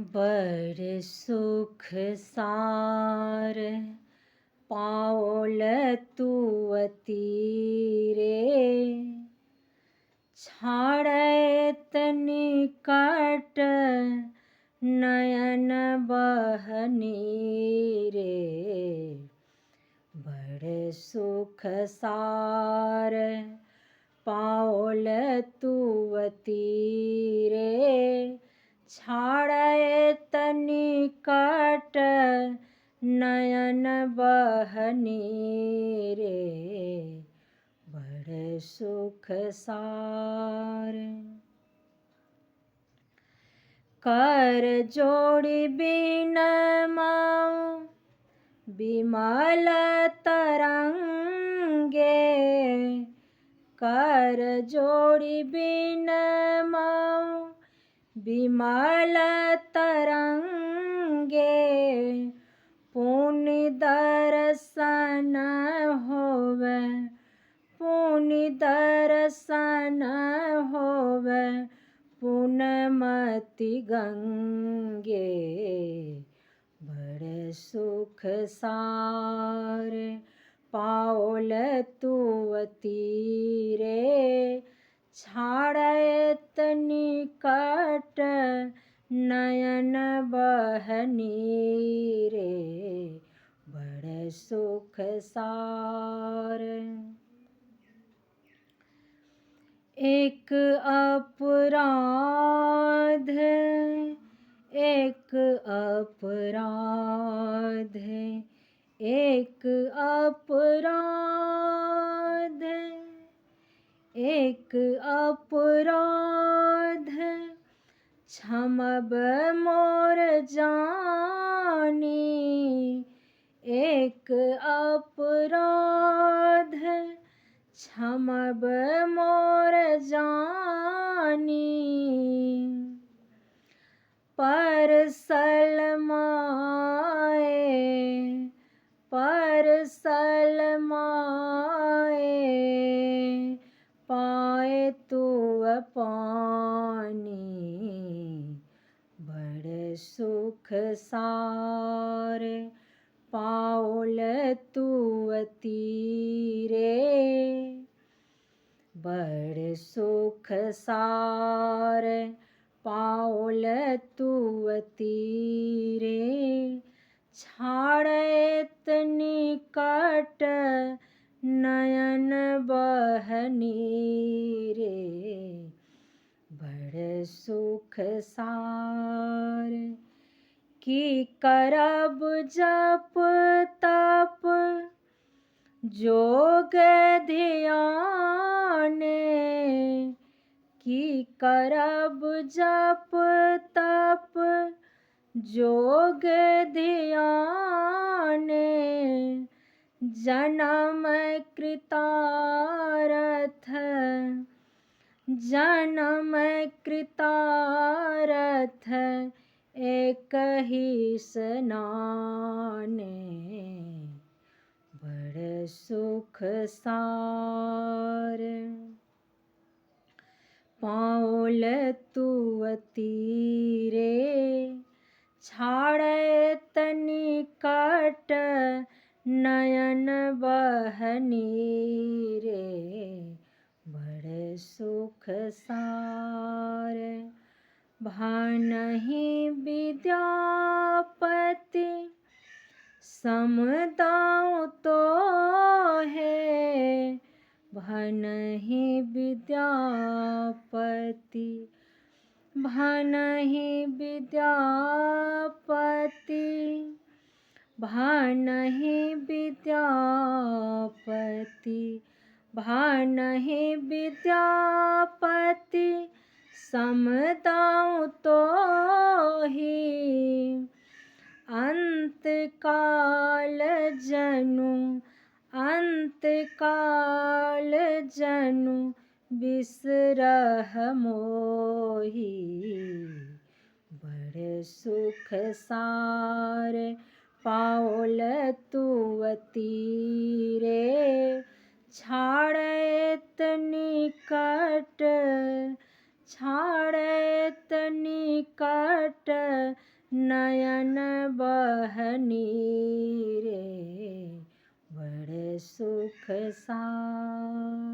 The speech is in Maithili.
बड़ सुख सार पाओल तुअ तीरे, छाड़ैत निकट नयन बहनी रे। बड़ सुख सार पाओल तुअ तीरे, छाड़ैत निकट नयन बहनी रे। बड़ सुख सार। कर जोड़ि बिनमउ विमल तरंगे, कर जोड़ि बिनमउ विमल तरंगे, पुनि दरसन होवे, पुनि दरसन होवे पुनमति गंगे। बड़ सुख सार पाओल तुअ तीरे, छाड़ैत निकट नयन बहनी रे। बड़ सुख सार। एक अपराध, एक अपराध, एक अपराध, एक अपराध क्षमब मोर जानी, एक अपराध क्षमब मोर जानी। परसल माए, परसल माए पाए तुअ पानी। बड़ सुख सार पाओल तुअ तीरे, बड़ सुख सार पाओल तुअ तीरे, छाड़ैत निकट नयन बहनी रे। बड़ सुख सार। की करब जप तप जोग धियाने, की करब जप तप जोग धियाने, जनम कृतारथ, जनम कृतारथ एकहि स्नाने। बड़ सुख सार पाओल तुअ तीरे, छाड़ैत निकट नयन बहनी रे। बड़ सुख सार। भनहि विद्यापति समदाउँ तोहे, भनहि विद्यापति, भनहि विद्यापति, भनहि विद्यापति, भनहि विद्यापति समदाउँ तोही। अंतकाल जनु, अंतकाल जनु बिसरह मोही। बड़ सुख सार पाओल तुअ तीरे, छाड़ैत निकट, छाड़ैत निकट नयन बहनी रे, बड़ सुख सार।